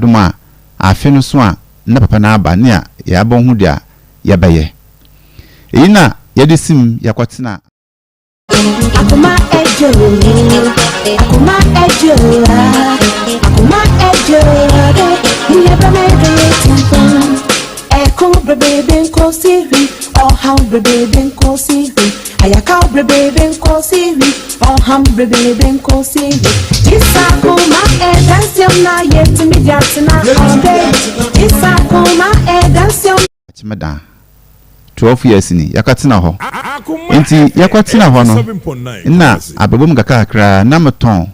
adom a, afe no so a na papa no aba ne a yɛabɔ ho deɛ yɛbɛyɛ. Eyi na yɛde sim yɛkɔtena. Akoma ejo, akoma ejo, akoma ejo, de bɛ me de tempo. Ɛko bebebe nkosi hwi, ɔhaw bebebe nkosi hwi, ayakaw bebebe nkosi hwi, ɔham bebebe nkosi hwi. Jisa akoma ɛdansiam na yɛtumi de atena ɔbɛ. Jisa akoma ɛdansiam. Akyemeda 12 years ni yɛakɔtena hɔ. Nti yɛkɔtena hɔ no na abɛbɔ mu kakrakra na metɔn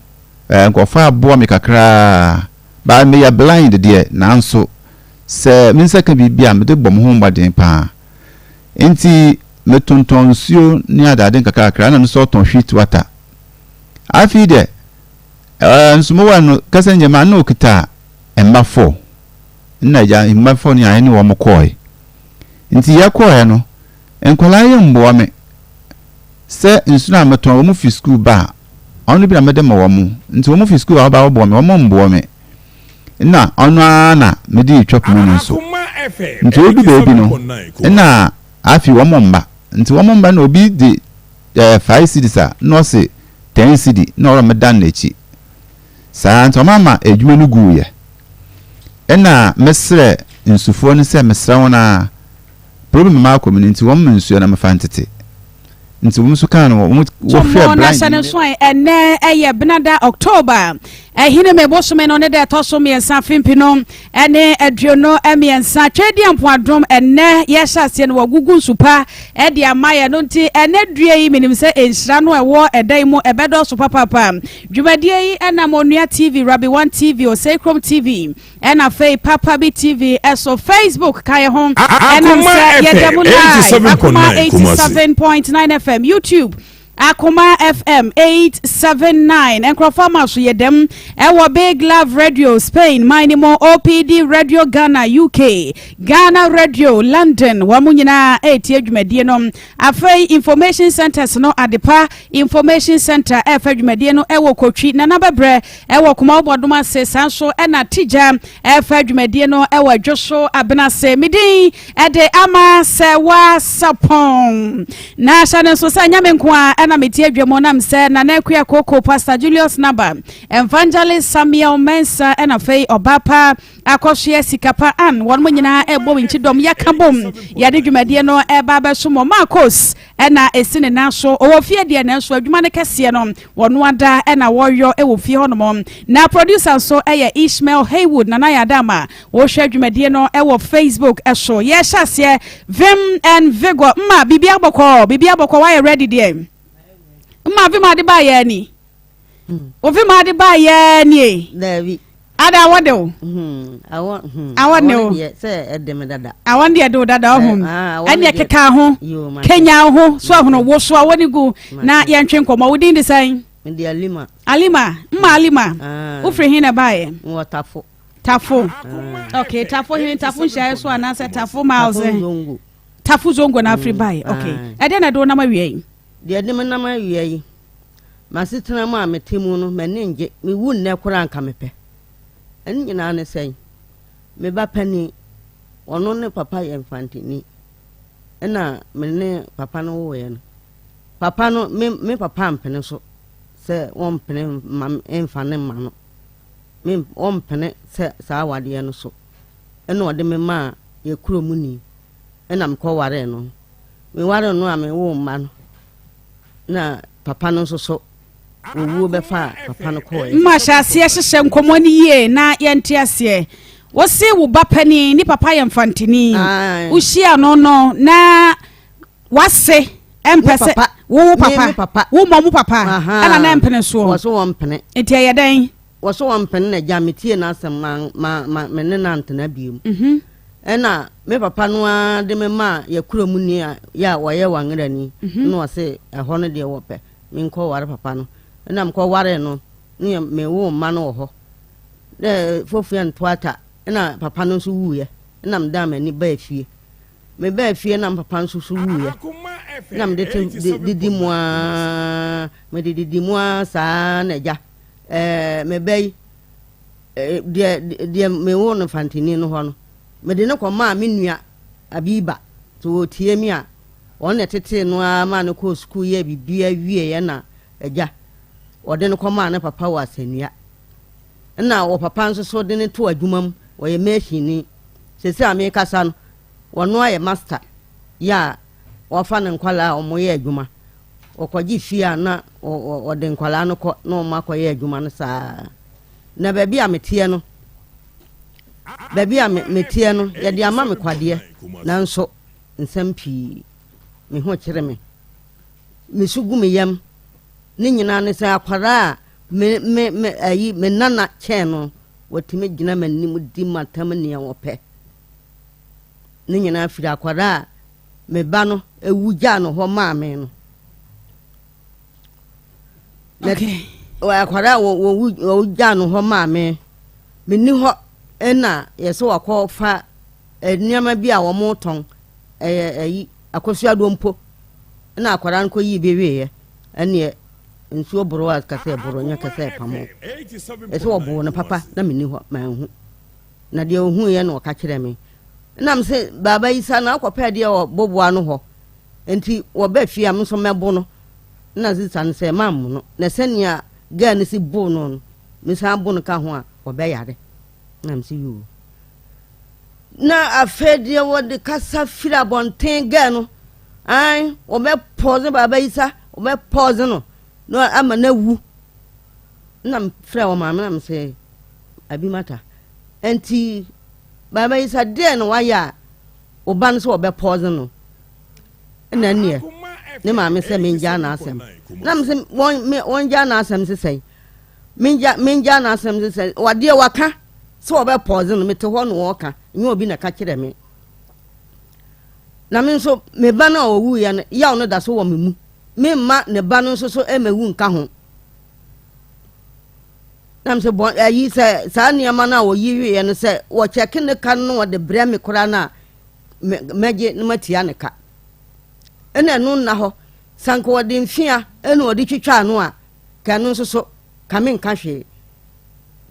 nkurɔfoɔ aboa me kakraa baa meyɛ blind deɛ, nanso sɛ me nsa ka biribi a, mede bɔ me ho mmɔden paa. Nti metontɔn nsuo ne adade nkakrakra na no nso ɔtɔn wheat water. Afei deɛ nsomowa no kasa nyɛma na okita mma 4 na agya mma 4 no a ɛne wɔn kɔɔe. Nti yɛkɔɔɛ no, nkwadaa yɛ mboa me sɛ nsuo a metɔn. Wɔn fi sukuu ba a, ɔno bi na mede ma wɔn. Nti wɔn fi sukuu a wɔba wɔboa me, wɔn mboa me na ɔno ara na mede retwa poma no nso. Nti odu baabi no na afei wɔn mba. Nti wɔn mba na obi de 5 cedis a na ɔse 10 cedi na ɔrɔ meda n'akyi saa. Nti wɔn ama adwuma no gu yɛ. Ɛna mesrɛ nsufoɔ no sɛ mesrɛ wɔn a problem ma akɔ mu no, nti wɔn ma nsuo na mefa ntete. Nti wɔn nso kaa no wɔn wɔhwɛ blind. Na hyɛ ne so a, ɛnɛ ɛyɛ Benada, October ɛhene me bosome no ne dɛ ɛtɔ so 3 afimpi no ɛne 23. Twɛdi mpoadom ɛnɛ yɛhyɛ aseɛ no, wɔgugu nsupa ɛde ama yɛ no. Nti ɛnɛ dua yi, menim sɛ nhyira no ɛwɔ ɛdan yi mu ɛbɛdɔɔso papaapa. Dwumadie yi ɛnam Onua TV, Rabi One TV, Osei TV, ɛna afei Papa Bi TV ɛso. Facebook ka yɛ ho, ɛnam sɛ yɛda mu live, Akoma 87.9 FM, YouTube Akoma FM 879. Nkurɔfoɔ ama so yɛ dɛm ɛwɔ Big Love Radio Spain man mu, OPD Radio Ghana UK, Ghana Radio London. Wɔn mo nyinaa ɛretie dwumadie no. Afei information centers no, Adepa Information Center ɛrefa dwumadie no ɛwɔ Kotwi, Nana Bɛbrɛ ɛwɔ Kumawo Bɔdom ase. Saa nso ɛna Tigya ɛrefa dwumadie no ɛwɔ Adwo so Abena ase. Medin ɛde ama sɛ wasapɔn na hyɛ ne nso sɛ nyame nko a ɛna metie adwam nam sɛ Nana Akua Koko, Pastor Julius Naba, Evangelist Samuel Mensa, ɛna afei ɔbaapa Akɔsoɛ Sikapa an wɔn mo nyinaa ɛbɔ nkyi dɔm. Yɛka bom yɛde dwumadie no ɛba abɛso mɔ. Marcos ɛna esi ne nan so, ɔwɔ fie deɛ, nanso adwuma no kɛseɛ no wɔn ada ɛna wɔyɔ ɛwɔ fie hɔnom. Na producer nso ɛyɛ Ishmael Haywood. Nana Yadama wɔhwɛ dwumadie no ɛwɔ Facebook ɛso. Yɛhyɛ aseɛ vim and vigor mma biribi abɔkɔ, biribi abɔkɔ. Wayɛ ready deɛ mma vim ade ba yɛ ani ovim ade ba yɛ nie. Daabi. Ada awɔ de o. Awɔ. Awɔ ne o. Deɛ sɛ ɛde me dada. Awɔ deɛ de o dada ɔhom. Ah, awɔ ɛne deɛ- keka ho. Yo, ma. Kenya ho so ahono wo so awɔ ne gu na yɛntwe nkɔmmɔ. Wo din de sɛn? Mede Alima. Alima mma Alima. Ah. Wofiri he na ɛbaeɛ? Wɔ Tafo. Tafo, ok. Tafo he? Tafo nhyiaeɛ so anaasɛ Tafo miles? Tafo Nzongo. Tafo Zongo na afiri baeɛ, ok. Ah. Ɛdeɛ na ɛde wo nam awia yi? Deɛ de me nam awia yi, m'asetena mu a mete mu no, m'ani ngye. Mewu nnɛ koraa nka mepɛ. Ɛno nyinaa ne sɛn? Me ba panin, ɔno ne papa yɛ Mfanteni. Ɛna me ne papa no woeɛ no. Papa no, me papa ampene so sɛ wɔmpene ma mfa ne mma no. Me wɔmpene sɛ saa awadeɛ no so. Ɛna ɔde me maa yɛ kurom ni. Ɛna mekɔwaree no. Mewaree no a mewoo mma no. Na papa no nso so owuo bɛfa a papa no kɔɔɛ. Mma hyɛ aseɛ hyehyɛ nkɔmmɔ no yie na yɛnte aseɛ. Wose wo ba panin ne papa yɛ Mfantini. Aye. Wohyia no na wase ɛmpɛ Me sɛ papa. wo Me- papa me papa. wo mmɔ mo papa. Aha. Ɛna na ɛmpene soɔ. Wɔ so wɔmpene. Nti ɛyɛ dɛn? Wɔ so wɔmpene na gya metie n'asɛm ma me ne no antena biom. Ɛna me papa no ara de me maa yɛ kurom ni a yɛ a wɔyɛ wangerani. Na ɔse ɛhɔ no deɛ wɔpɛ menkɔ ware papa no. Ɛna mekɔ ware no ne yɛ mewo mma no wɔ hɔ. Dɛ fofua ntoata ɛna papa no nso wuiɛ. Ɛna medaa m'ani baa fie. Mebaa fie na papa nso so wuiɛ. Na mede te didi mu aa, mede didi mu aa saa na agya meba yi. Deɛ deɛ mewoo no Fantini no hɔ no, mede no kɔmaa me nua Abiba. Sɛ ɔretie me a, ɔno na ɛtetee no ara maa no kɔɔ sukuu yɛɛ biribiara wieeɛ na agya, ɔde no kɔmaa ne papa wɔ Asɛnnua. Ɛna ɔpapa nso so de no too adwuma mu, ɔyɛ masonni. Seesei a merekasa no, ɔno ayɛ master yɛ a wafa ne nkwadaa a wɔyɛ adwuma. Ɔkɔgye fie a na ɔde nkwadaa no kɔ na wɔn akɔyɛ adwuma no saa. Na baabi a meteɛ no, baabi a meteɛ no, yɛde ama me kwadeɛ, nanso nsɛm pii, me ho kyere me. Me su gu me yam. Ne nyinaa ne sɛ akwadaa a me me me ayi me nana kyɛn no, watumi gyina m'anim di m'atam nea wɔpɛ. Ne nyinaa firi akwadaa a me ba no ewu gyaa no hɔ maa me no. Na okay. Akwadaa a wɔwu wɔgyaa no hɔ maa me, menni hɔ ɛna yɛsɛ wakɔfa nneɛma bi a wɔtɔn ɛyɛ ɛyi akɔsuadoɔ mpo ɛna akwadaa no kɔyii bi wieɛ ɛneɛ nsuo boro a kɛsɛ boro nyɛ kɛsɛ pamo ɛsɛ wɔboo no papa na menni hɔ manhu na deɛ ɔhuiɛ na ɔka kyerɛ me nam sɛ baaba yi sa na akɔpɛ deɛ ɔboboa no hɔ nti wɔbɛ fie a me nso mɛbo no na sisa no sɛ mammo no na sɛnea gɛɛ no si bo no no mesan bo no ka ho a ɔbɛyare na me sɛ yoo na afei deɛ wɔde kasa firi abɔnten gɛɛ no an wɔbɛpɔze baaba yi sa wɔbɛpɔze no na ama no awu na mefrɛ wɔ maame na mesɛ Abimata, Enti Baba yi sɛ deɛn na wayɛ a wo ba no sɛ wɔbɛpɔɔze no? Ɛna ɛneɛ ne maame sɛ mengyaa n'asɛm. Na me sɛ wɔn me wɔngyaa n'asɛm se sɛn? Mengya mengyaa n'asɛm se sɛn? Wadeɛ waka sɛ wɔbɛpɔɔze no mete hɔ na wɔka nyɛ obi na ka kyerɛ me. Na me nso me ba no a ɔwuiɛ no yaw no da so wɔ me mu. Memma ne ba no nso so mmɛwu nka ho. Na mesɛ bɔn ayi sɛ saa nneɛma no a wɔyi wieɛ no sɛ wɔkyɛke ne ka no na wɔde brɛ me koraa no a mɛgye na matua ne ka. Ɛna ɛno nna hɔ sɛ anka wɔde mfea ɛna wɔde twitwa ano a ka ɛno nso so ka menka hwee.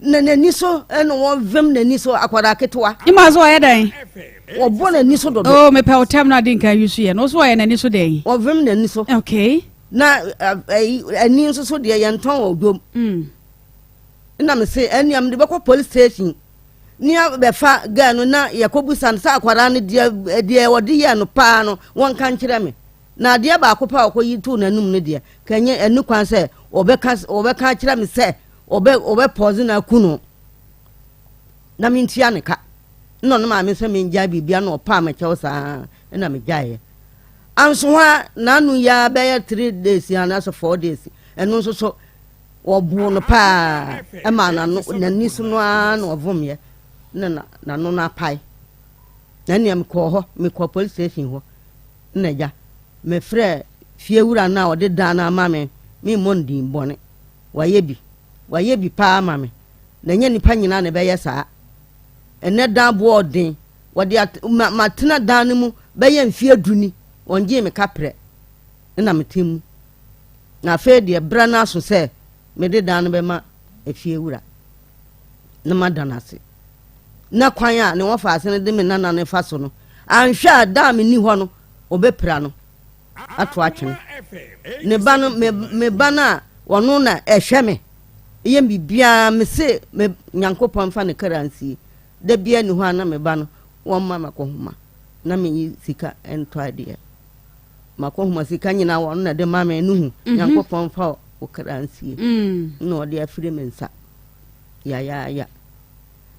Na n'ani so ɛna wɔvem n'ani so akwadaa ketewa. Ima so ɔyɛ dɛn? Wɔbɔ n'ani so dodo. Oh, mepɛ wo tɛm no ade nka yi so yɛ no. So ɔyɛ n'ani so dɛn? Wɔvem n'ani so. Okay. Na ani nso so deɛ yɛntɔn wɔ dwom. Mm. Na me se ɛnea mede bɛkɔ police station ne abɛfa girl no na yɛkɔbusa no sɛ akwadaa no deɛ deɛ wɔde yɛɛ no paa no wɔnka nkyerɛ me. Na adeɛ baako paa ɔkɔyi too n'anum no deɛ kanyɛ ɛni kwan sɛ wɔbɛka wɔbɛka akyerɛ me sɛ wɔbɛ wɔbɛpɔze no aku no na mentua ne ka. Na ɔno maame sɛ mengyae biribia na ɔpaa me kyɛw saa na megyaeɛ. Anso hɔ a n'ano yi ara bɛyɛ three days anaasɛ four days ɛno nso so wɔboo no paa ɛma n'ano n'ani so no ara na ɔvomyɛ na n'ano no apae na nea mekɔɔ hɔ mekɔɔ police station hɔ na agya mefrɛ fiewura no a ɔde dan no ama me memmɔ no din bɔne wayɛ bi wayɛ bi paa ma me na ɛnyɛ nipa nyinaa na ɛbɛyɛ saa ɛnɛ dan boɔ ɔden Wɔde at ma matena dan no mu bɛyɛ mfeɛ du ni, wɔngyee me kaprɛ na mete mu. Na afei deɛ berɛ no aso sɛ mede dan no bɛma efiewura na mada no ase. Na kwan a ne wɔfaase no de me nana no fa so no, anhwɛ a da a menni hɔ no, wɔbɛpira no ato atwene. Ne ba no, me, me ba no a ɔno na ɛhwɛ me, yɛ biribiara, mese me Nyankopɔn mfa ne kra nsie. Da biara nni hɔ a na me ba no wɔmma m'akɔnhoma na menyi sika ntɔ adeɛ. M'akɔnhoma sika nyinaa wɔn na de ma me no hu. Mhm. Nyankopɔn fa wo kra nsie. Mm. Na ɔde afiri me nsa. Yayaaya.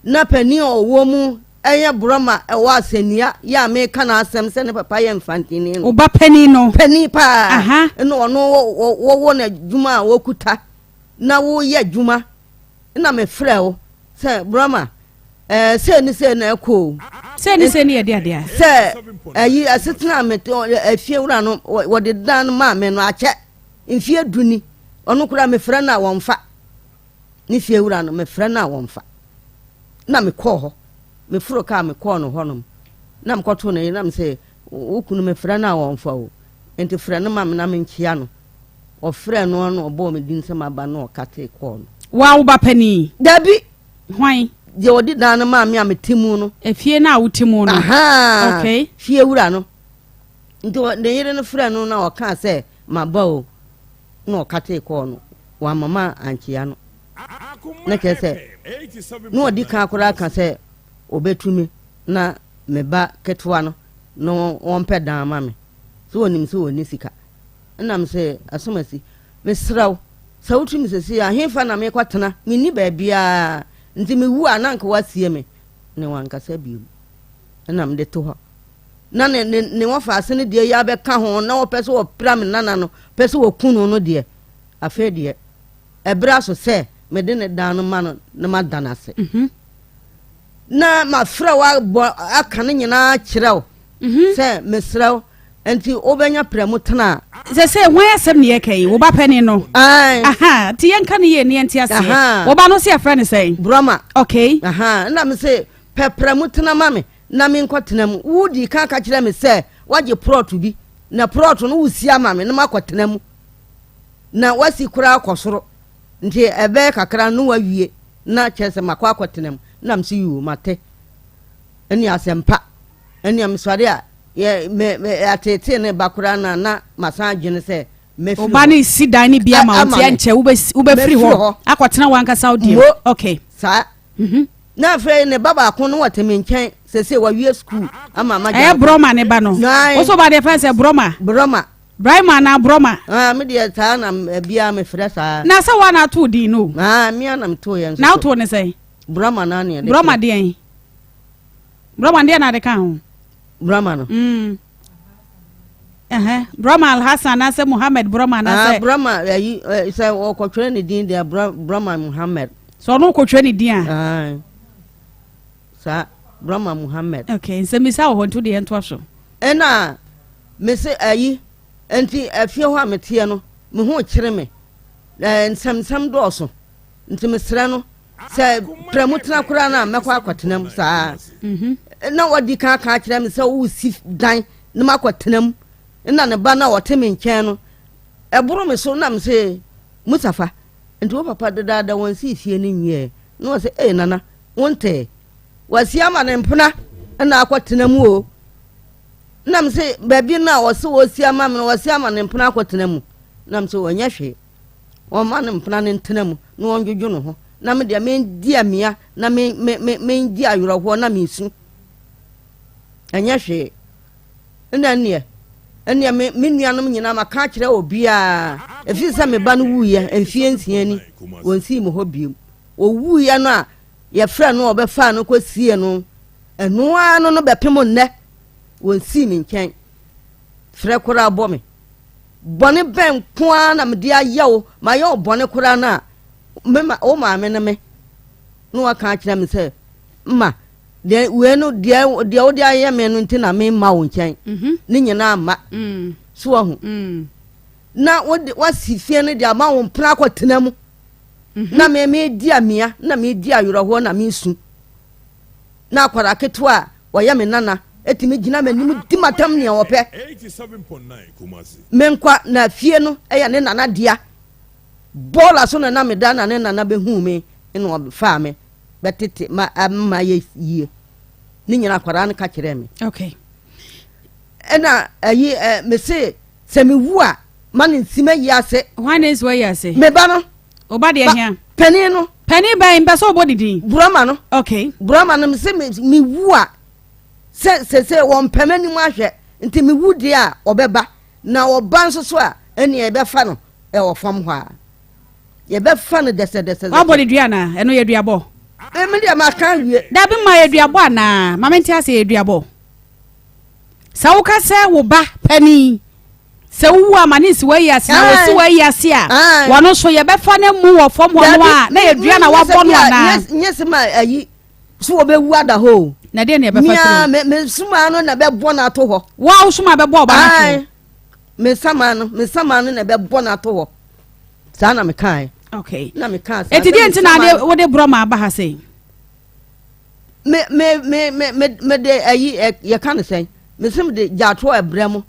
Na panin a ɔwɔ mu ɛyɛ borɔma ɛwɔ asɛnnua yɛ a meka n'asɛm sɛ ne papa yɛ mfantini no. Ɔba panin no. Panin paa. Ɛna ɔno wɔwɔ n'adwuma a wɔkuta na woyɛ adwuma na mefrɛ wo sɛ brɔma ɛɛ sei ne sei na ɛkɔ o. Sei ne sei ne yɛde adeɛ a. Sɛ ɛyi asetena a mete efie wura no wɔde dan no maa me no akyɛ mfie du ni ɔno koraa mefrɛ no a wɔmfa ne fie wura no mefrɛ no a wɔmfa na mekɔɔ hɔ meforo kaa mekɔɔ no hɔnom na mekɔtoo no na mesɛ wo kunu mefrɛ no a wɔmfa o nti frɛ no ma me na menkyea no Ɔfrɛɛ no na ɔbɔɔ me din sɛ maba na ɔkatee kɔɔ no. Wo a wo ba panin? Dabi! Hwan? Deɛ ɔde dan no maa me a mete mu no. Efie no a wote mu no. Ahaa. Okay. Fie wura no. Nti ne yere no frɛ no na ɔkaa sɛ maba o. Na ɔkatee kɔɔ no. Wamma ma ankyea no. Na kyerɛ sɛ na ɔdi kan koraa ka sɛ ɔbɛtu me na me ba ketewa no na wɔmpɛ dan ma me. Sɛ ɔnim sɛ ɔnni sika. Ɛna me sɛ Asomasi, mesrɛ wo, sɛ wotu me seesei a, hefa na merekɔtena? Menni baabiara, nti mewu a na anka woasie me. Ne wankasa bio. Ɛna mede to hɔ. Na ne, ne, ne wɔfaase no deɛ yi abɛka ho, na wɔpɛ sɛ wɔpira me nana no, pɛ sɛ wɔku no no deɛ, afei deɛ, ɛberɛ aso sɛ mede ne dan no ma no na mada no ase. Mm -hmm. Na mafrɛ wo abɔ aka ne nyinaa kyerɛ wo. Mhm. Sɛ mesrɛ wo, nti wobɛnya prɛ mu tena a. Sɛ sɛ hwan asɛm ne yɛka yi, wo ba panin no. Ae. Aha, nti yɛnka no yie ne yɛnte aseɛ. Wo ba no se yɛfrɛ no sɛn? Brɔma. Okay. Aha, ɛna me se pɛ prɛ mu tena ma me na menkɔ tena mu. Wo dii kan ka kyerɛ me sɛ woagye prɔto bi, na prɔto no wosi ama me na makɔ tena mu. Na woasi koraa kɔ soro, nti ɛbɛyɛ kakra no woawie na kyerɛ sɛ makɔ akɔtena mu. Na me se yoo, mate. Ɛne asɛmpa. Ɛnea mesɔre a, yɛ me me ateetee ne ba koraa na na masan adwene sɛ mɛfiri hɔ. Wo ba no si dan no bi ama wo nti ɛnkyɛ wobɛfiri hɔ akɔtena w'ankasa wo deɛ mu. Okay. Saa. Mhm. Na afei ne ba baako no wɔte me nkyɛn sese wawie sukuu ama ma gya. Ɛyɛ Brɔma ne ba no. Wo so ba deɛ fɛn sɛ Brɔma. Brɔma. Brahma anaa Brɔma. Ah, me deɛ saa na biara mefrɛ saa. Na sɛ woa na ato din no. Ah, me ana metoo yɛn nso. Na wotoo ne sɛn? Brɔma na ne yɛde. Brɔma deɛn? Brɔma deɛ na ade ka ho. Brɔma no. Mm. Uh-huh. Brɔma Alhassan anaasɛ Muhammad Brɔma anaasɛ. Ah, Brɔma ayi eh, sɛ ɔkɔtwerɛ ne din deɛ Brɔma Muhammad. Sɛ ɔno kɔtwerɛ ne din a. Ah. Saa Brɔma Muhammad. Okay, nsɛmmisa wɔ hɔ nti deɛ ntoa so. Ɛna mese ayi nti afie hɔ a meteɛ no me ho kyere me nsɛmnsɛm dɔɔso nti mesrɛ no sɛ prɛ mu tena koraa no a mɛkɔ akɔtena mu saa mhm. na wadi kan aka akyerɛ me sɛ wosi dan na makɔtena mu na ne ba no a ɔte me nkyɛn no ɛboro me so na me sɛ musafa nti wo papa dedaada wɔn si fie no nwiɛ na wɔ sɛ ee nana wontee wasi ama ne mpena na akɔtena mu o na me sɛ baabi no a wɔsɛ wɔsi ama me no wɔsi ama ne mpena akɔtena mu na me sɛ wɔnyɛ hwee Wɔmma ne mpena no ntena mu na wɔndwodwo ne ho, na me deɛ mendi amia na me me me mendi awerɛhoɔ na mesu. Ɛnyɛ hwee. Ɛna ɛneɛ, ɛneɛ me me nuanom nyinaa maka akyerɛ obiara, ɛfiri sɛ me ba no wuiɛ mfeɛ nsia ni, wɔnsii me hɔ biom. Ɔwuiɛ no a yɛfrɛ no a ɔbɛfaa no kɔsie no, ɛno ara no no bɛpem nnɛ, wɔnsii me nkyɛn. Frɛ koraa bɔ me. Bɔne bɛn nko ara na mede ayɛ wo? Mayɛ wo bɔne koraa no a, me ma, wo maame ne me. Na waka akyerɛ me sɛ, mma, deɛ wei no, deɛ deɛ wode ayɛ me no nti na memma wo nkyɛn. Mhm. Ne nyinaa mma. Mm. So wahu. Mm. Na wode wasi fie no de ama wo mpena akɔtena mu. Mhm. Na me medi amia, na medi awerɛhoɔ, na mesu. Na akwadaa ketewa a ɔyɛ me nana tumi gyina m'anim di m'atam nea ɔpɛ. Me nkwa na fie no yɛ ne nana dea. Bɔɔla so na na meda na ne nana bɛhuu me na ɔfaa me bɛtete ma ama yɛ yie. Ne nyina akwadaa no ka kyerɛɛ me. Okay. Ɛna ayi ɛ mese sɛ mewu a ma ne nsi m'ayi ase. Hwan ne nsi w'ayi ase? Me ba no. O ba deɛ hia. Panin no. Panin bɛn mpɛ sɛ ɔbɔ ne din. Burama no. Okay. Burama no sɛ me wu a sɛ sɛ wɔn pɛ m'anim ahwɛ nti me wu deɛ a ɔbɛba na ɔba nso so a ɛnea yɛbɛfa no ɛwɔ fam hɔ a yɛbɛfa no dɛsɛdɛsɛ. Wabɔ ne dua anaa ɛno yɛ duabɔ. Ɛmi deɛ ma ka wie. Dabi ma yɛ duabɔ anaa ma mente ase yɛ duabɔ. Sɛ woka sɛ wo ba panin Sɛ wowu a ma ne nsi w'ayi ase na wɔsi w'ayi ase a wɔn nso yɛbɛfa no mu wɔ fam hɔ no a na yɛdua na wabɔ no anaa. Nyɛ sɛ ma ayi so wɔbɛwu ada hɔ o. Na deɛ na yɛbɛfa tiri. Mia me suma no na bɛbɔ no ato hɔ. Wo a wo suma bɛbɔ ɔba no ato hɔ. Me sama no me sama no na bɛbɔ no ato hɔ. Saa na mekae. Okay. Na mekaa saa. Eti deɛ nti na ade wode borɔ ma aba ha sei. Me me me me me me de ayi yɛka no sɛn. Mesim de gyaatoɔ ɛbrɛ mo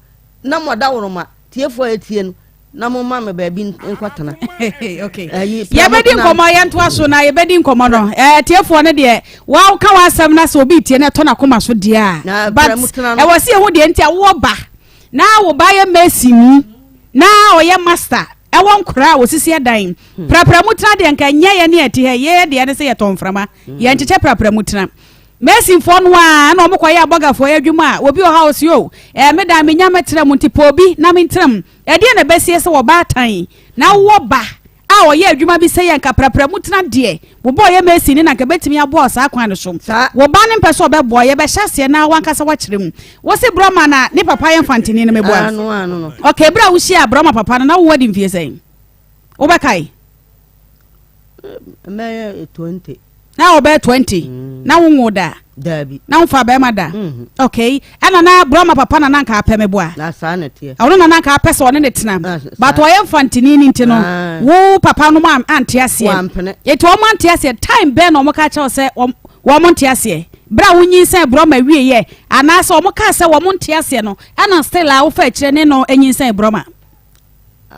na mo adaworoma tiefoɔ a ɛtie no. na mo ma me baabi nkɔtena. okay. Yɛbɛdi nkɔmmɔ yɛntoa so na yɛbɛdi nkɔmmɔ no tiefoɔ no deɛ woka w'asɛm no sɛ obi tie no ɛtɔ n'akoma so deɛ a but ɛwɔ sɛ yɛhu deɛ nti a wowɔ ba na wo ba yɛ masoni na ɔyɛ master ɛwɔ nkora a wɔsisi adan hmm. prapra mu tena deɛ nka nyɛ yɛ ne ɛte hɛ yɛyɛ deɛ ne sɛ yɛtɔ mframa hmm. yɛnkyekyɛ prapra mu tena Masonfoɔ no ara na wɔkɔyɛ abɔgafoɔ yi adwuma a obi wɔ hɔ a ɔse o, ɛɛ me dan menya mɛtra mu nti pɛ obi na mentra mu. Ɛdeɛn na ɛbɛsie sɛ ɔbaatan na wowɔ ba a ɔyɛ adwuma bi sɛ yɛ nka prapra mu tena deɛ wo ba ɔyɛ mason no na nka ɛbɛtumi aboa wo saa kwan no so. Wo ba no mpɛ sɛ ɔbɛboa yɛbɛhyɛ aseɛ na wankasa wakyerɛ mu. Wo se Brɔma na ne papa yɛ mfantini no meboa? Okay, berɛ a wohyiaa Brɔma papa no na wowɔ adi mfie sɛn? Wobɛkae? Mɛyɛ 20. Na ɔbɛyɛ 20. Mm. Na wonwo da? Daabi. Na wonfa bɛrima da? Mm -hmm. Okay. Ɛna na brɔma papa na nanka apɛ me boa. Na saa na teɛ. Ɔno na nanka apɛ sɛ ɔne ne tena. Ah, But ɔyɛ mfantini ni nti no, ah. wo papa no mu ante aseɛ. Wampene. Eti wɔn ante aseɛ. Time bɛn na wɔn ka kyerɛw sɛ wɔn wɔn nte aseɛ? Bere a wonyinsɛn brɔma wie yɛ anaasɛ wɔn kaa sɛ wɔn nte aseɛ no ɛna still a wofa akyire ne no nyinsɛn brɔma.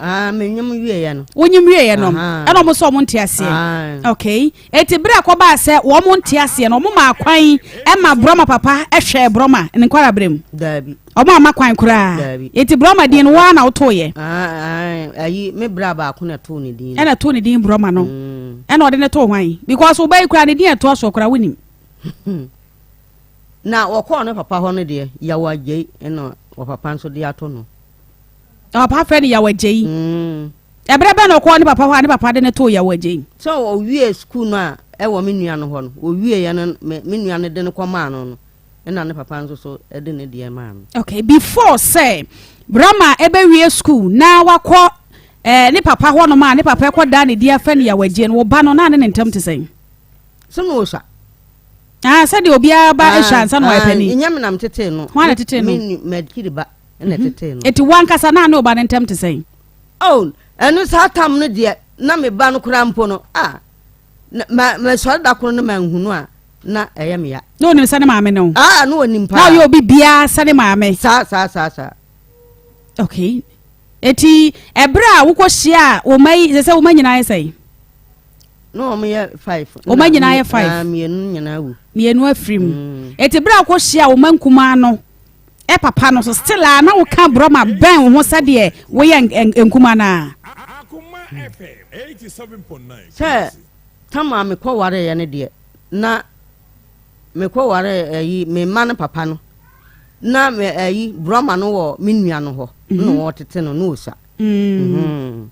Ah, menyim wieɛ no. Wonyim wieɛ no, ɛna ɔmo sɛ ɔmo nte aseɛ. Okay, eti bere a ɛkɔbaa sɛ wɔn nte aseɛ no, ɔmo maa kwan ɛma Brɔma papa ɛhwɛɛ Brɔma ne nkwara bere mu. Daabi. Ɔmo ama kwan koraa. Daabi. Eti Brɔma din no woa na wotoo yɛ. Ayi, me bra baako na ɛtoo ne din. Ɛna ɛtoo ne din Brɔma no. Mm. Ɛna ɔde ne too hwan? Because wo ba yi koraa ne din ɛtoa soɔ koraa wonim. Na wɔkɔɔ ne papa hɔ no deɛ, Yaw Agyei ɛna ɔpapa nso de ato no. Na papa frɛ no Yaw Agyei. Mm. Ɛberɛ bɛn na ɔkɔɔ ne papa hɔ a ne papa de no too Yaw Agyei? Sɛ ɔwie sukuu no a ɛwɔ me nua no hɔ no, ɔwieɛ no me nua no de no kɔmaa no no, ɛna ne papa nso so de ne deɛ maa no. Okay, before sɛ Brahma ɛbɛwie sukuu na wakɔ eh, ne papa hɔ nom a ne papa ɛkɔ daa ne di afɛ no Yaw Agyei no, wo ba no na ne ne ntam te sɛn? Sɛ na ɔsua. Ah, sɛdeɛ obiara ba ɛsua ansa na ɔyɛ panin. Nyɛ me na metetee no. Hwan na tetee no? Me m'akyiri ba. ɛna mhm. ɛtetee no. Eti wankasa na ne ɔba no ntɛm te sɛn? Oh, ɛno saa tam no deɛ na me ba no koraa mpo no ah ma masɔre da koro no manhu no a na ɛyɛ me ya. Na onim sɛ ne maame ne wo. Ah, na onim paa. Na ɔyɛ obi biara sɛ ne maame. Saa saa saa saa. Okay. Eti ɛberɛ a wokɔhyia a wo mma yi sɛ sɛ wo mma nyinaa yɛ sɛn? Na wɔn yɛ five. Wɔn mma nyinaa yɛ five. Mmienu nyinaa wu. Mmienu afiri mu. Mm. Eti berɛ a wokɔhyia wo mma nkumaa no papa no so still a na woka borɔma bɛn wo ho sɛdeɛ woyɛ nkuma no a. Sɛ tam a mekɔ wareeɛ no deɛ na mekɔ waree ayi me mma no papa no na me ayi borɔma no wɔ me nua no hɔ na mhm. wɔtete no na ɔsua. Mm.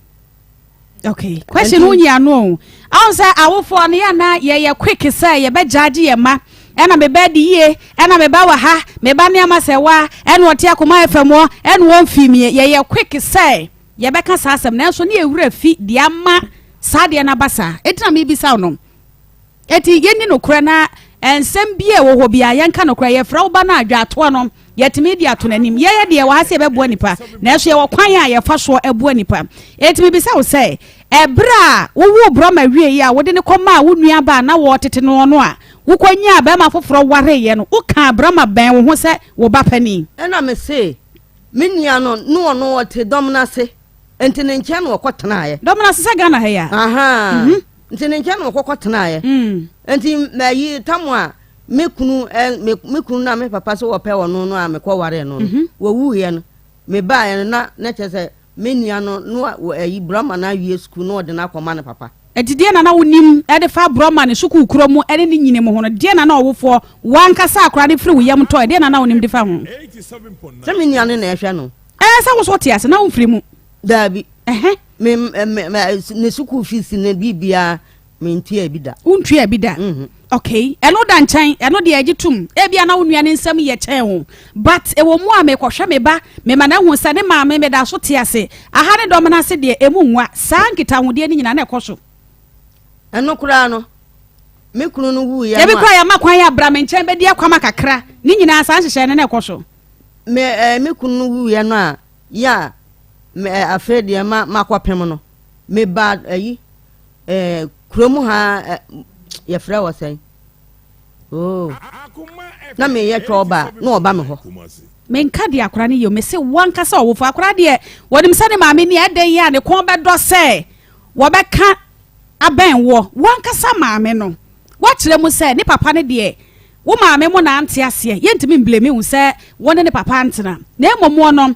Okay. Question wo nyi ano o. Ahun sɛ awofoɔ no yɛ na yɛyɛ quick sɛ yɛbɛgyaagye yɛn mma. Ɛna me ba di yie, ɛna me ba wɔ ha, me ba nneɛma sɛ wa, ɛna ɔte akoma FM hɔ, ɛna ɔmfi mi. Yɛyɛ quick sɛ yɛbɛka saa asɛm nanso ne yɛwura fi deɛ ama saa deɛ no aba saa. Enti na mebisa wo no. Enti yɛnni nokorɛ na nsɛm bi a ɛwɔ hɔ biara yɛnka nokorɛ. Yɛfrɛ wo ba no a, dwaatoa no, yɛtumi de ato n'anim. Yɛyɛ deɛ yɛwɔ ha sɛ yɛbɛboa nnipa, nanso yɛwɔ kwan a yɛfa soɔ boa nnipa. Enti mebisa wo sɛ, ɛberɛ a wowoo Brɔma wieeɛ a wode no kɔmaa wo nuabaa a na wɔretete noɔ no a wokɔnyaa barima foforɔ wareeɛ no, wokaa Brɔma bɛn wo ho sɛ wo ba panin? Ɛnna mese, Me nua no, ne ɔno ɔte dɔm no ase, enti ne nkyɛn na ɔkɔtenaeɛ. Dɔm no ase sɛ Ghana ha yi a? Ahaa. Mhm. Nti ne nkyɛn na ɔkɔkɔ tenaeɛ. Mm. Nti mayi tam a me kunu ɛ me me kunu na me papa sɛ wɔpɛ ɔno no a mekɔ waree no no mhm. wɔwuiɛ no mebaeɛ no na na kyerɛ sɛ me nua no no ayi brɔma no awie sukuu na ɔde no akɔma ne papa. Nti deɛ na na wonim de fa brɔma ne sukuu korɔ mu ne ne nyini mu ho no deɛ na na ɔwofoɔ wankasa akora no firi wo yam tɔɛ deɛ na na wonim de fa ho. Sɛ me nua no na ɛhwɛ no. Ɛɛ sɛ wo so wote ase na womfiri mu. Daabi. Ɛhɛ. Me me me ne sukuu fees ne biribiara mentua bi da. Wontua bi da. Mm -hmm. Okay. Ɛno da nkyɛn, ɛno deɛ agye tom. Ebia na wo nua ne nsɛm yɛ kyɛn wo. But ɛwɔ mu a mekɔhwɛ me ba, mema no ahu sɛ ne maame meda so te ase. Aha ne dɔm no ase deɛ ɛmu nwa. Saa nkitahodie no nyinaa na ɛkɔ so. Ɛno koraa no, me kunu no wuiɛ no a. Ebi koraa yɛma kwan yɛ abra me nkyɛn bɛdi akwama kakra. Ne nyinaa saa nhyehyɛe no na ɛkɔ so. Me, eh, me kunu no wuiɛ no a, Yɛ a me ɛ afei deɛ ma makɔpem no meba ayi ɛ kurom ha ɛ yɛfrɛ wɔ sɛn oo. Na meyɛ twɛ ɔba a, na ɔba me hɔ. Menka deɛ akwadaa no yɛ o, mese wo ankasa ɔwofo. Akwadaa deɛ, wɔnim sɛ ne maame ni a, ɛdɛn yi a ne kɔn bɛdɔ sɛ wɔbɛka abɛn woɔ. Wo ankasa maame no, woakyerɛ mu sɛ ne papa no deɛ, wo maame mo na ante aseɛ. Yɛntumi mblame wo sɛ wo ne ne papa antena. Na mmom woɔ no,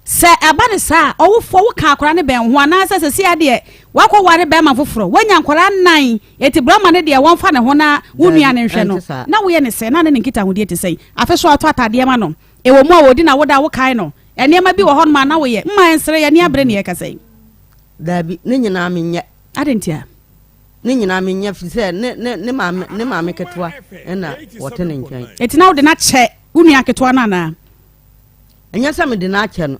Sɛ ɛba no saa a, ɔwofoɔ, woka akwadaa no bɛn wo ho anaasɛ seesei ara deɛ woakɔware barima foforɔ, woanya nkwadaa nnan, enti brɔma no deɛ wɔmfa ne ho na wo Daabi, nua no nhwɛ no. ɛnte saa. Na woyɛ no sɛn? Na ne ne nkitahodie te sɛn? Afe so a wotɔ atadeɛ ma no, ɛwɔ mu a ɔdi n'awoda a wokae no, nneɛma bi wɔ hɔnom a na woyɛ. Mma ɛnsere, yɛn ani abere ne yɛrekasa yi. Daabi, ne nyinaa menyɛ. Adɛn ntia? Ne nyinaa menyɛ firi sɛ ne, ne, ne maame, ne maame ketewa na wɔte ne nkyɛn. Enti na wode no akyɛ wo nua ketewa no anaa? Ɛnyɛ sɛ mede no akyɛ no.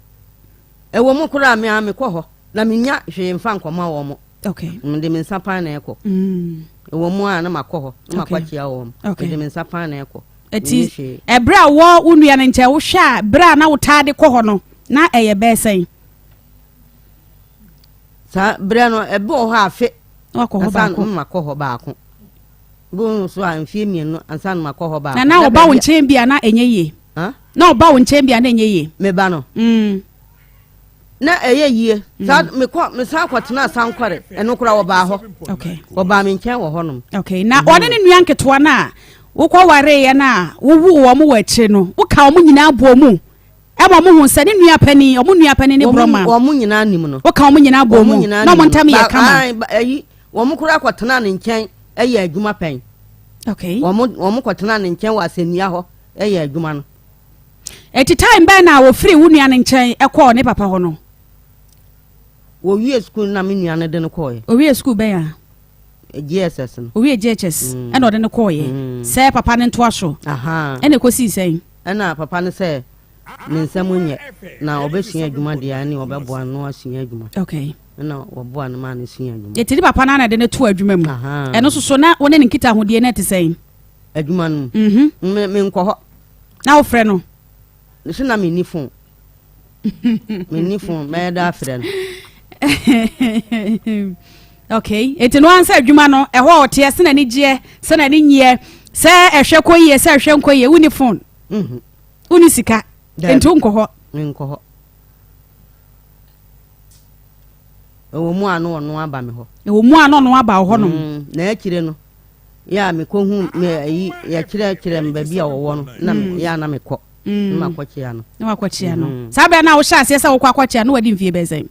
Ɛwɔ mu koraa me ara mekɔ hɔ na mennya hwee mfa nkɔma wɔn. Okay. Mede me nsa pan na ɛkɔ. Mm. Ɛwɔ mu a na makɔ hɔ na makɔ Okay. akyia wɔn. Okay. Mede me nsa pan na ɛkɔ. Eti Menni hwee. ɛberɛ a wɔ wo nua no nkyɛn wohwɛ a berɛ a na wotaa de kɔ hɔ no na ɛyɛ bɛɛ sɛn? Saa berɛ no ɛbi wɔ hɔ a afe Na wakɔ hɔ ansa baako. na makɔ hɔ baako. Bi nso a mfeɛ mmienu ansa na makɔ hɔ baako. Na na ɔba wo baabi a- nkyɛn bi a na ɛnyɛ yie. Huh? Na ɔba wo nkyɛn bi a na ɛnyɛ yie. Me ba no. Mm. Na ɛyɛ yie. Mm. Saa mekɔ mesan kɔtena Sankɔre ɛno koraa ɔbaa hɔ. Okay. Ɔbaa me nkyɛn wɔ hɔnom. Okay. Na mm. ɔne ne nua nketewa no a wokɔwareeɛ no a wowoo wɔn wɔ akyire no woka wɔn nyinaa bɔɔ mu ɛma wɔn hu sɛ ne nua panin wɔn nua panin ne borɔma. Wɔn nyinaa nim no. Woka wɔn nyinaa bɔɔ mu na wɔn ntam yɛ kama. Ɛyi wɔn koraa kɔtena ne nkyɛn ɛyɛ adwuma pɛn. Okay. Wɔn wɔn kɔtena ne nkyɛn wɔ asɛnnua hɔ. yɛ adwuma no. Enti time bɛn na wɔfirii wo nua no nkyɛn kɔɔ ne papa hɔ no? Wɔwie sukuu no na me nua no de no kɔɔeɛ. Ɔwie sukuu bɛn a? JSS no. Ɔwie JHS mm. ɛna ɔde no kɔɔeɛ mm. sɛ papa no ntoa so. Ɛna ɛkɔsii sɛn? Ɛna papa no sɛ ne nsɛm nyɛ na ɔbɛsua adwuma deɛ ɛne ɔbɛboa no asua adwuma. Okay. Ɛna wɔboa no maa no sua adwuma. Yɛti ne papa no ana de no to adwuma mu. Ɛno nso so na wo ne ne nkitahodie no ɛte sɛn? Adwuma no mu. Mhm. Me menkɔ hɔ. Na wofrɛ no? So na menni fon. Menni fon mɛyɛ dɛ afrɛ no. okay eti no ansa adwuma no ɛhɔ a ɔteɛ sɛ n'ani gyeɛ sɛ n'ani nyeɛ sɛ ɛhwɛ kɔ yie sɛ ɛhwɛ nkɔ yie wonni fon mhm. wonni sika nti wonkɔ hɔ menkɔ hɔ ɛwɔ mu a na ɔno aba me hɔ ɛwɔ mu a na ɔno aba wɔ hɔ nom mm, na akyire no Yɛ a mekɔhu me ayi yɛkyerɛkyerɛ me baabi a wɔwɔ no na mm. yɛ a na mekɔ mm. na makɔkyea no na wakɔkyea no mm. saa berɛ no a wohyɛ aseɛ sɛ wokɔ akɔkyea no wadi mfie bɛɛ sɛn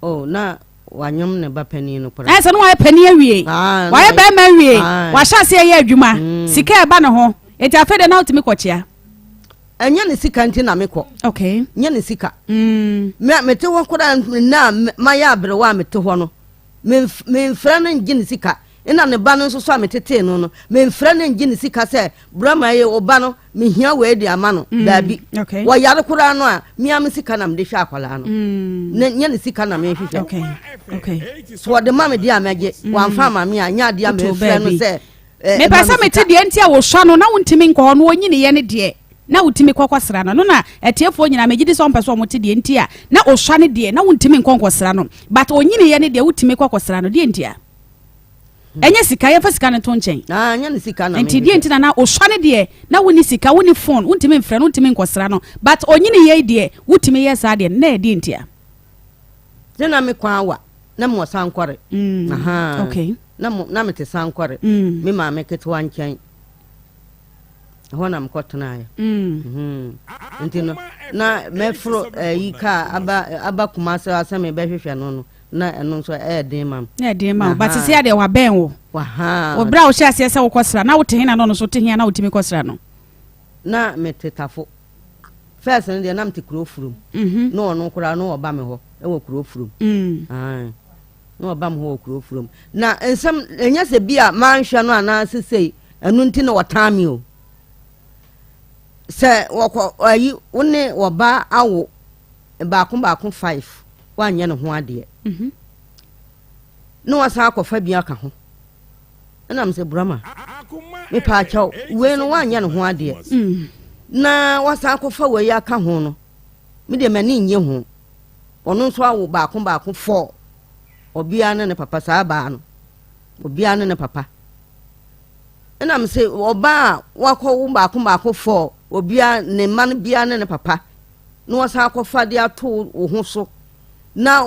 oh na wanyom ne ba panin no koraa ɛsɛ no wayɛ panin awie ah, wayɛ bɛrima awie wahyɛ aseɛ yɛ adwuma sika ɛba ne ho nti afei de na wotumi kɔkyea ɛnyɛ ne sika nti na mekɔ okay nyɛ ne sika mm. mete hɔ koraa na mayɛ aberewa a mete hɔ no Memfrɛ no ngye ne sika. Nna ne ba no nso so a metetee no no, memfrɛ no ngye ne sika sɛ, Bra ma yi, wo ba no, mehia wei de ama no. Mm, Daabi. Okay. Wɔyare koraa no a, me ara me sika na mede hwɛ akwadaa no. Mm. Ne, nyɛ ne sika na mehwehwɛ. Okay. Okay. So wɔde ma me deɛ a mɛgye, mm. wɔamfa ama me a, nyɛ adeɛ a mefrɛ no sɛ eh, mepɛ sɛ mete deɛ nti a wɔsua no na wontumi nkɔ hɔ no wɔnyiniyɛ no deɛ na wotumi kɔ kɔsra no no na atiefoɔ nyinaa megye di sɛ ɔmpɛ sɛ ɔmo te deɛ nti a na osua no deɛ na wontumi nkɔ nkɔsra no but onyiniiɛ no deɛ wotumi kɔ kɔsra no deɛ nti a ɛnyɛ sika yɛmfa sika no nto nkyɛn ah, ɛnyɛ ne sika na nti deɛ nti na na osua no deɛ na wonni sika wonni phone wontumi mfrɛ no wontumi nkɔsra no but onyiniiɛ yi deɛ wotumi yɛ saa deɛ na ɛdeɛ nti a ne na me kwan awa na mewɔ sankɔre mm. okay. na, na mete sankɔre mm. me maame ketewa nkyɛn Ɛhɔ na mekɔtenaeɛ. Mm. Nti no, na mɛforo ayi eh, kaa aba aba Kumase sɛ mebɛhwehwɛ no no, na ɛno nso ɛyɛ den ma me. Na ɛden ma wo. But sisi adeɛ wabɛn wo. Wahaa. Wɔ berɛ a wohyɛ aseɛ sɛ wokɔsra, na wote he na na ɔno nso te he a na wotumi kɔsra no? Na mete Tafo. First no deɛ na mete kuro furom. Mhm. Na ɔno koraa na ɔba me hɔ wɔ kuro furom. Mm. Ae. Na ɔba me hɔ wɔ kuro furom. Na nsɛm ɛnyɛ sɛ bi a manhwɛ no anaa sesei Ɛno nti na wɔtaa me o. Sɛ wɔkɔ ayi wo ne wɔba awo baako baako five woanyɛ ne ho adeɛ mhm. na wasan akɔfa bi aka ho ɛna mesɛ burama mepaakyɛw wei no woanyɛ ne ho adeɛ mm. na wasan akɔfa wei aka ho no me deɛ m'ani nnye ho ɔno nso awo baako baako four ɔbea ne ne papa saa baa no obiara ne ne papa. Ɛna mese ɔbaa a wakɔwo baako baako fɔɔ obiara ne mma no biara ne ne papa na wasan akɔfa de ato wo ho so na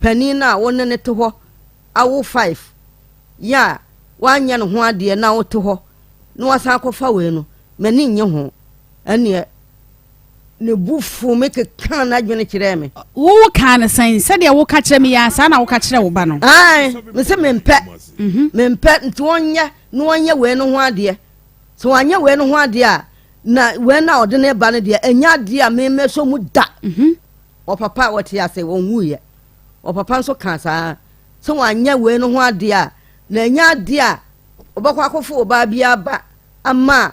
panin no a wo ne no te hɔ awo five yɛ a woanyɛ ne ho adeɛ na wote hɔ na wasan akɔfa wei no m'ani nnye ho ɛneɛ ne bo fuu me kekaa n'adwene kyerɛɛ me. Wo kaa no sɛn? Sɛdeɛ woka kyerɛ me yi ara saa na woka kyerɛ wo ba no? Ae, mese mempɛ, mhm. mempɛ nti wɔnyɛ na wɔnyɛ wei no ho adeɛ. Sɛ wɔanyɛ wei no ho adeɛ a, na wei no a ɔde ne ba no deɛ ɛnyɛ adeɛ a memmɛsɔ mu da. Mhm. Ɔpapa a wɔte ase wɔnwuiɛ. Ɔpapa nso kaa saa sɛ wɔanyɛ wei no ho adeɛ a, na ɛnyɛ adeɛ a ɔbɛkɔ akɔfo ɔbaa bi aba ama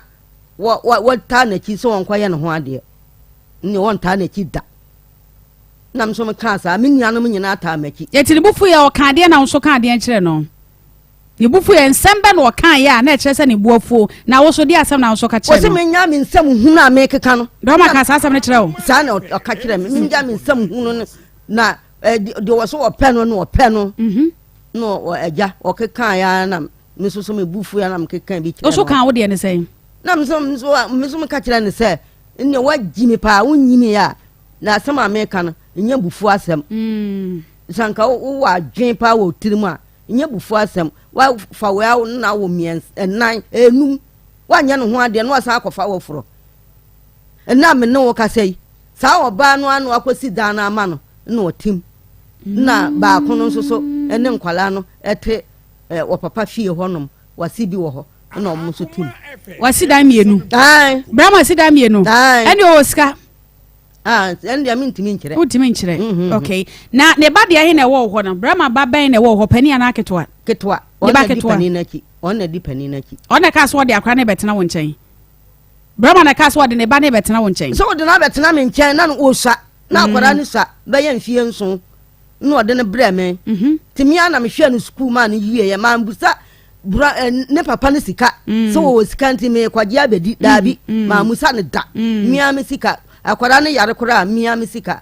wɔ wɔ wɔtaa n'akyi sɛ wɔnkɔyɛ ne ho adeɛ ne wɔntaa n'akyi da na nso mekaa saa me nuanom nyinaa taa m'akyi. Eti ne bo fuiɛ ɔka adeɛ na wo nso ka adeɛ kyerɛ no ne bo fuiɛ nsɛm bɛ na ɔka yɛ a na ɛkyerɛ sɛ ne bo afuo na wo so deɛ asɛm na wo nso ka kyerɛ no. Wɔsi menya me nsɛm hunu a mekeka no. Dɔma ka saa asɛm no kyerɛ wo. Saa na ɔka kyerɛ me menya me nsɛm hunu no na deɛ wɔ so ɔpɛ no na ɔpɛ no mhm. na agya ɔkeka yɛ na Me nso so me bu fuiɛ na mekeka bi kyerɛ no. Wo so kaa wo deɛ ne sɛn? Na me nso me nso meka kyerɛ no sɛ nea wagyi me paa wonyi me a na asɛm a meka no nyɛ bufuo asɛm. Mm. Sɛ nka wowɔ adwene paa wɔ tirim a nyɛ bufuo asɛm. Wafa wei awo na awo mmiɛnsa nnan enum wanyɛ ne ho adeɛ na wasan akɔfa wɔforɔ. Ɛnna me ne wo kasa yi saa ɔbaa no ano akɔsi dan no ama no na ɔtim na baako no nso so ne nkwadaa no te Eh, wɔ papa fie hɔnom, wasi bi wɔ hɔ, ɛna wɔn nso tim. Wasi dan mmienu. Ae. Brahma si dan mmienu. Ae. Ɛne ɔwɔ sika. Ah, ɛne deɛ mentumi nkyerɛ. Wotumi nkyerɛ. Mm -hmm. Okay. Na ne ba deɛ he na ɛwɔ hɔ no? Brahma ba bɛn na ɛwɔ hɔ, panin anaa ketewa? Ketewa. Ne ba ketewa. Ɔna di panin n'akyi. Ɔna di panin n'akyi. Ɔna kaa so ɔde akora ne bɛtena wo nkyɛn. Brahma na kaa so ɔde ne ba ne bɛtena wo nkyɛn. Sɛ ɔde no abɛtena me nkyɛn na ɔsua na akwadaa no sua bɛyɛ mfie nson. na ɔde no brɛɛ me mhm. nti me ara na mehwɛɛ no sukuu maa no wieɛ mambusa bra eh, ne papa no sika mm. sɛ wɔwɔ sika nti mekɔgye abɛdi mm, daabi mm. mammusa no da mea me sika akwadaa no yare koraa mea me sika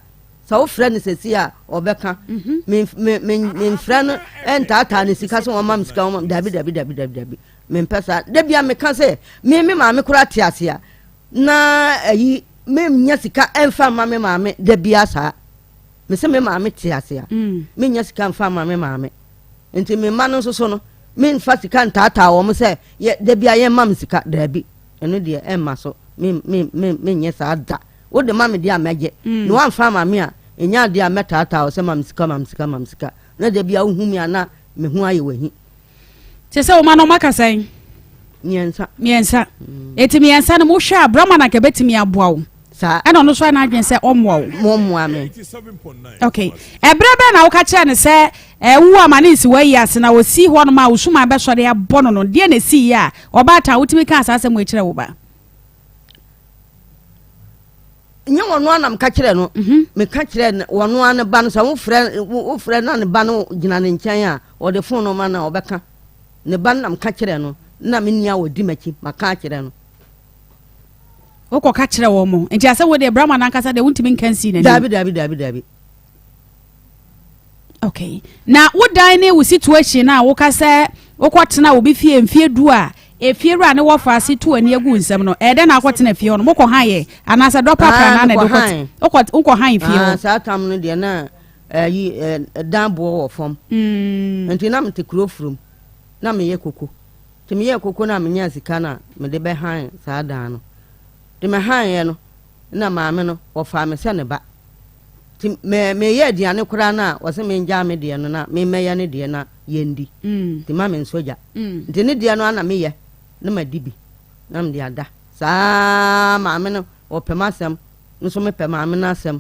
sɛ wofrɛ no sɛsi a ɔbɛka mhm. memfrɛ no ntaataa ne sika sɛ wɔma me sika wɔma daabi daabi daabi daabi daabi mempɛ saa da bia meka sɛ me me maame koraa te ase a na ayi menya sika ɛmfa mma me maame da bia saa Me se me maame te ase a, mennya sika mfa mma me maame. Nti me mma no nso so no, memfa sika ntaataa wɔn sɛ yɛ da bi a yɛmma me sika. Daabi, ɛno deɛ ɛmma so. Me me me menyɛ saa da. Wode ma me deɛ a mɛgye. Mm. Na woamfa ama me a, ɛnyɛ adeɛ a mɛtaataa wo sɛ ma me sika, ma me sika, ma me sika. Na da bi a wohu me a na me ho ayɛ w'ahi. Te sɛ wo ma no ɔma sɛn? Mmiɛnsa. Mmiɛnsa. Mm. Eti mmiɛnsa no mohwɛ a brahma na nka bɛtumi aboa wo. Saa. Ɛna ɔno nso ayɛ n'adwene sɛ ɔmmoa wo. Mɔmmoa me. Okay. Ɛberɛ bɛn na woka kyerɛ no sɛ ɛwu ama ne nsi w'ayi ase na ɔsi hɔnom a wo suman bɛsɔre abɔ no no deɛ na ɛsii yɛ a ɔbaatan wotumi kaa saa asɛm wei kyerɛ wo ba? Nyɛ wɔn ara na meka kyerɛ no. Mhm. Meka kyerɛ wɔn ara ne ba no sɛ wofrɛ wofrɛ na ne ba no gyina ne nkyɛn a ɔde fon no ma no a ɔbɛka. Ne ba no na meka kyerɛ no na me nua wɔdi m'akyi maka akyerɛ no. Wokɔka kyerɛ wɔn mo. Nti asɛ wo deɛ Brahma nankasa deɛ wontumi nka nsii n'anim. Dabi dabi dabi dabi. Okay. Na wo dan ne wo situation a woka sɛ wokɔtena obi fie mfie du a efie wura ne wɔfa ase tu ani agu nsɛm no ɛyɛ dɛn na akɔtena fie hɔ no mokɔ han yɛ anaasɛ dɔ prapra na na ɛde wokɔ wokɔ han fie hɔ. Ah, saa tam no deɛ na ɛyi dan boɔ wɔ fam. Mm. Nti na mete kuro furum na meyɛ koko. Nti meyɛɛ koko no a menyaa sika no a mede bɛhan saa dan no. Nti mehaneeɛ no, na maame no, wɔfaa me sɛ ne ba. Nti me meyɛ aduane koraa no a, wɔse mengyaa me deɛ no na memmɛyɛ ne deɛ na yɛndi. Mm. Nti ma mensɔ gya. Mm. Nti ne deɛ no ara na meyɛ na madi bi na mede ada. Saa maame no, ɔpɛ m'asɛm, me nso mepɛ maame no asɛm.